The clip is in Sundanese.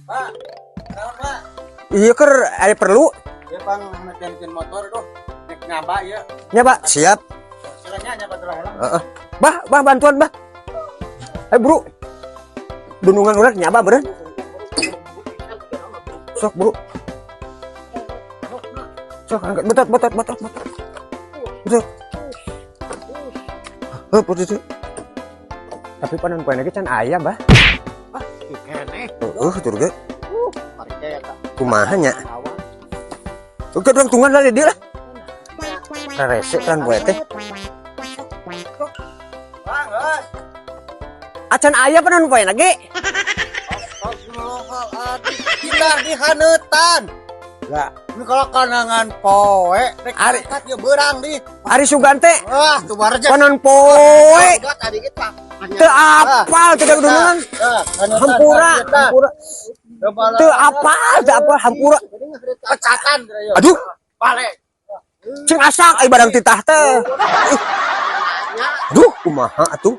Pak, naon, Pak? Iya, keur ada perlu. Ya pang mesin motor tuh. Nek nyaba ya. Ya, Pak, siap. Silanya nyaba telah lah. Heeh. Bah, bah, bantuan, bah. Eh, bro. Dunungan urang nyaba beureun. Sok, bro. Sok angkat, betot, betot, betot, betot. Betot. Heuh, itu. Tapi panon poe lagi can aya, bah. Keneh. Heeh, tur ge. Parke eta. Kumaha nya? Oke, urang tungguan lah di dieu lah. Rese kan poe teh. Bang, geus. Acan aya panon poe lagi. Astagfirullahaladzim. Pindah di haneutan. Lah, Ini kalau kanangan poe, rek Ari- angkat ya beurang di. Ari sugan teh Wah, tuh bareja. panon poe Udah tadi kita. teu apal teu dunungan. Hampura, hampura. Teu apal, teu apal, hampura. Pecatan. Aduh, Balik. Cing asak ai barang titah teh. Aduh, kumaha atuh?